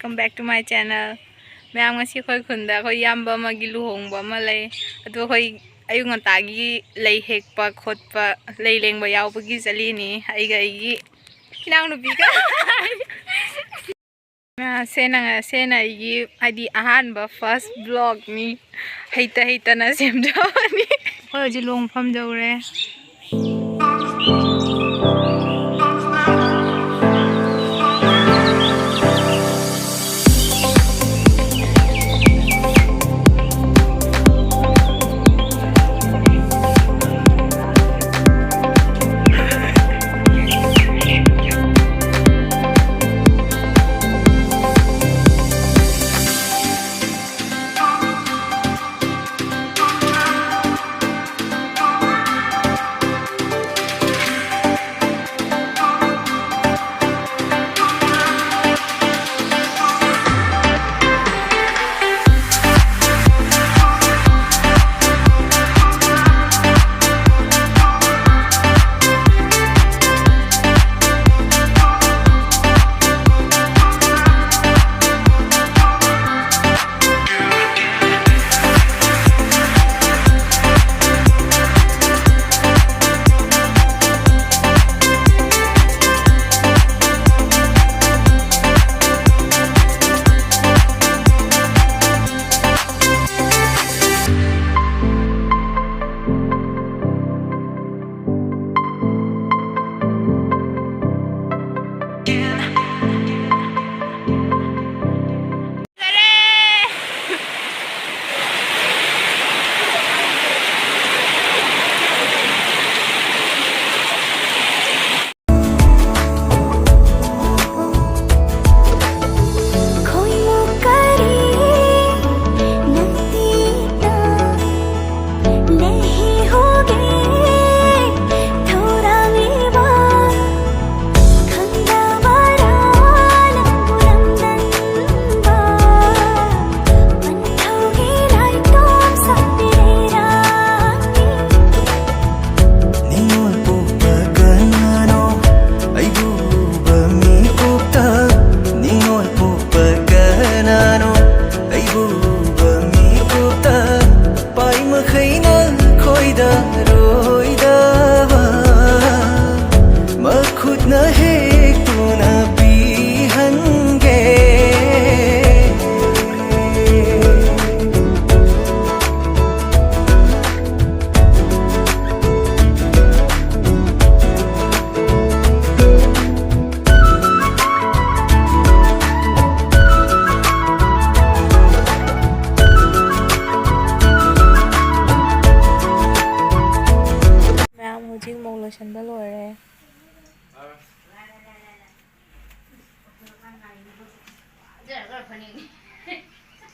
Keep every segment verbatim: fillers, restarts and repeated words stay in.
Welcome back to my channel. ꯃꯌꯥꯝ, ꯉꯁꯤ ꯑꯩꯈꯣꯏ ꯈꯨꯟꯗ ꯑꯩꯈꯣꯏ ꯏꯌꯥꯝꯕ ꯑꯃꯒꯤ ꯂꯨꯍꯣꯡꯕ ꯑꯃ ꯂꯩ꯫ ꯑꯗꯣ ꯑꯩꯈꯣꯏ ꯑꯌꯨꯛ ꯉꯟꯇꯥꯒꯤ ꯂꯩ ꯍꯦꯛꯄ ꯈꯣꯠꯄ, ꯂꯩ ꯂꯦꯡꯕ ꯌꯥꯎꯕꯒꯤ ꯆꯠꯂꯤꯅꯤ, ꯑꯩꯒ ꯑꯩꯒꯤ ꯏꯅꯥꯎꯅꯨꯄꯤꯒ꯫ ꯁꯦꯅ, ꯁꯦꯅ ꯑꯩꯒꯤ, ꯍꯥꯏꯗꯤ, ꯑꯍꯥꯟꯕ first vlogꯅꯤ꯫ ꯍꯩꯇ ꯍꯩꯇꯅ ꯁꯦꯝꯖꯕꯅꯤ꯫ ꯑꯩꯈꯣꯏ ꯍꯧꯖꯤꯛ ꯂꯨꯍꯣꯡꯐꯝ ꯌꯧꯔꯦ꯫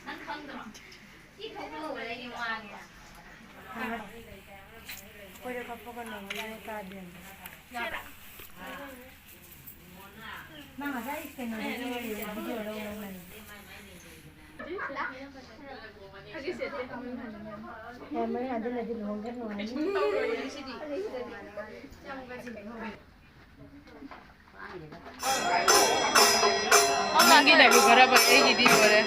ꯅꯪ ꯈꯪꯗ꯭ꯔꯣ? ꯁꯤ ꯊꯣꯛꯄ ꯍꯧꯕꯗꯒꯤ ꯋꯥꯅꯦ꯫ ꯑꯩꯈꯣꯏꯗ ꯀꯞꯄꯒ ꯅꯣꯡꯃꯩ ꯇꯥꯗꯦ꯫ ꯅꯪ ꯉꯁꯥꯏ ꯀꯩꯅꯣꯗꯒꯤ ꯚꯤꯗꯤꯑꯣ ꯂꯧꯔ ꯂꯩ꯫ ꯑꯦ, ꯃꯣꯏ ꯑꯗꯨꯅꯗꯤ ꯂꯨꯍꯣꯡꯕ ꯅꯨꯡꯉꯥꯏꯅꯤ꯫ ꯅꯪꯒꯤꯅꯕꯨ ꯈꯔ ꯐꯩ, ꯑꯩꯒꯤꯗꯤ ꯂꯣꯏꯔꯦ꯫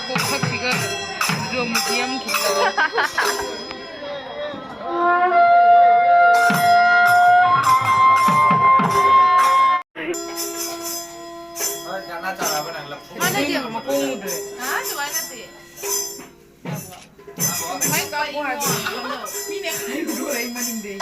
ꯀꯣꯛꯐꯛꯁꯤꯒ ꯖꯣꯃꯤꯇ꯭ꯔꯤ ꯑꯃ ꯈꯤꯜꯂꯒ꯫ ꯃꯥꯅ ꯌꯦꯡꯉꯣ꯫ ꯃꯈꯣꯡ ꯎꯗ꯭ꯔꯦ꯫ ꯑꯥ, ꯑꯗꯨꯃꯥꯏ ꯅꯠꯇꯦ꯫ ꯃꯥꯏ ꯀꯥꯞꯄꯣ ꯍꯥꯏꯕ꯫ ꯃꯤꯅ ꯍꯥꯏꯕꯗꯣ ꯑꯩ ꯃꯅꯤꯡꯗꯩ꯫